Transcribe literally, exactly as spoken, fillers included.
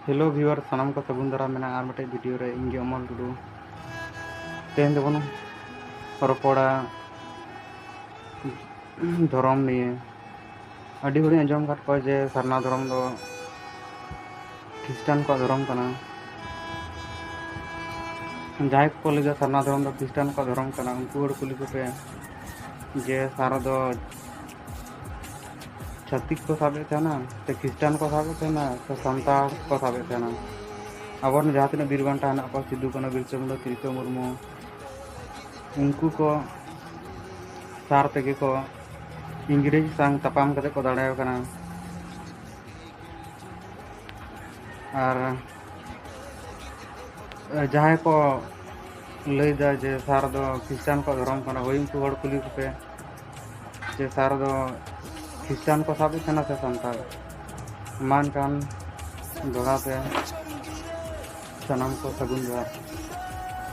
Hello viewer, ᱥᱟᱱᱟᱢ ᱠᱚ ᱥᱟᱹᱜᱩᱱ ᱫᱟᱨᱟᱢ ᱢᱮᱱᱟᱜᱼᱟ ᱟᱨ ᱢᱤᱫᱴᱮᱡ video ᱨᱮ᱾ ᱤᱧ ᱜᱮ ᱚᱢᱚᱞ ᱴᱩᱰᱩ᱾ ᱛᱮᱦᱮᱧ ᱫᱚᱵᱚᱱ ᱨᱚᱯᱚᱲᱟ ᱫᱷᱚᱨᱚᱢ ᱱᱤᱭᱮ᱾ ᱟᱹᱰᱤ ᱦᱚᱲᱤᱧ ᱟᱸᱡᱚᱢ ᱟᱠᱟᱫ ᱠᱚᱣᱟ ᱡᱮ ᱥᱟᱨᱱᱟ ᱫᱷᱚᱨᱚᱢ ᱫᱚ ᱠᱷᱨᱤᱥᱴᱟᱱ ᱠᱚᱣᱟᱜ ᱫᱷᱚᱨᱚᱢ ᱠᱟᱱᱟ᱾ ᱡᱟᱦᱟᱸᱭ ᱠᱚᱠᱚ ᱞᱟᱹᱭᱫᱟ ᱥᱟᱨᱱᱟ ᱫᱷᱚᱨᱚᱢ ᱫᱚ ᱠᱷᱨᱤᱥᱴᱟᱱ ᱠᱚᱣᱟᱜ ᱫᱷᱚᱨᱚᱢ ᱠᱟᱱᱟ, ᱩᱱᱠᱩ ᱦᱚᱲ ᱠᱩᱞᱤ ᱠᱚᱯᱮ ᱡᱮ ᱥᱟᱨ ᱫᱚ ᱪᱷᱟᱹᱛᱤᱠ ᱠᱚ ᱥᱟᱵᱮᱫ ᱛᱟᱦᱮᱱᱟ ᱥᱮ ᱠᱷᱨᱤᱥᱴᱟᱱ ᱠᱚ ᱥᱟᱵᱮᱫ ᱛᱟᱦᱮᱱᱟ ᱥᱮ ᱥᱟᱱᱛᱟᱲ ᱠᱚ ᱥᱟᱵᱮᱫ ᱛᱟᱦᱮᱱᱟ? ᱟᱵᱚᱨᱮᱱ ᱡᱟᱦᱟᱸ ᱛᱤᱱᱟᱹᱜ ᱵᱤᱨ ᱵᱟᱱᱴᱟ ᱦᱮᱱᱟᱜ ᱠᱚᱣᱟ, ᱥᱤᱫᱩ ᱠᱟᱹᱱᱦᱩ, ᱵᱤᱨᱥᱟᱹ ᱢᱩᱱᱰᱟ, ᱛᱤᱞᱠᱟᱹ ᱢᱩᱨᱢᱩ, ᱩᱱᱠᱩ ᱠᱚ ᱥᱟᱨ ᱛᱮᱜᱮ ᱠᱚ ᱤᱝᱨᱮᱡᱽ ᱥᱟᱶ ᱛᱟᱯᱟᱢ ᱠᱟᱛᱮ ᱠᱚ ᱫᱟᱲᱮ ᱟᱠᱟᱱᱟ᱾ ᱟᱨ ᱡᱟᱦᱟᱸᱭ ᱠᱚ ᱞᱟᱹᱭᱫᱟ ᱡᱮ ᱥᱟᱨ ᱫᱚ ᱠᱷᱨᱤᱥᱴᱟᱱ ᱠᱚᱣᱟᱜ ᱫᱷᱚᱨᱚᱢ ᱠᱟᱱᱟ, ᱦᱳᱭ, ᱩᱱᱠᱩ ᱦᱚᱲ ᱠᱩᱞᱤ ᱠᱚᱯᱮ ᱡᱮ ᱥᱟᱨ ᱫᱚ ᱠᱷᱨᱤᱥᱴᱟᱱ ᱠᱚ ᱥᱟᱵᱮᱫ ᱛᱟᱦᱮᱱᱟ ᱥᱮ ᱥᱟᱱᱛᱟᱲ? ᱢᱟ ᱮᱱᱠᱷᱟᱱ ᱫᱚᱦᱲᱟ ᱛᱮ ᱥᱟᱱᱟᱢ ᱠᱚ ᱥᱟᱹᱜᱩᱱ ᱡᱚᱦᱟᱨ᱾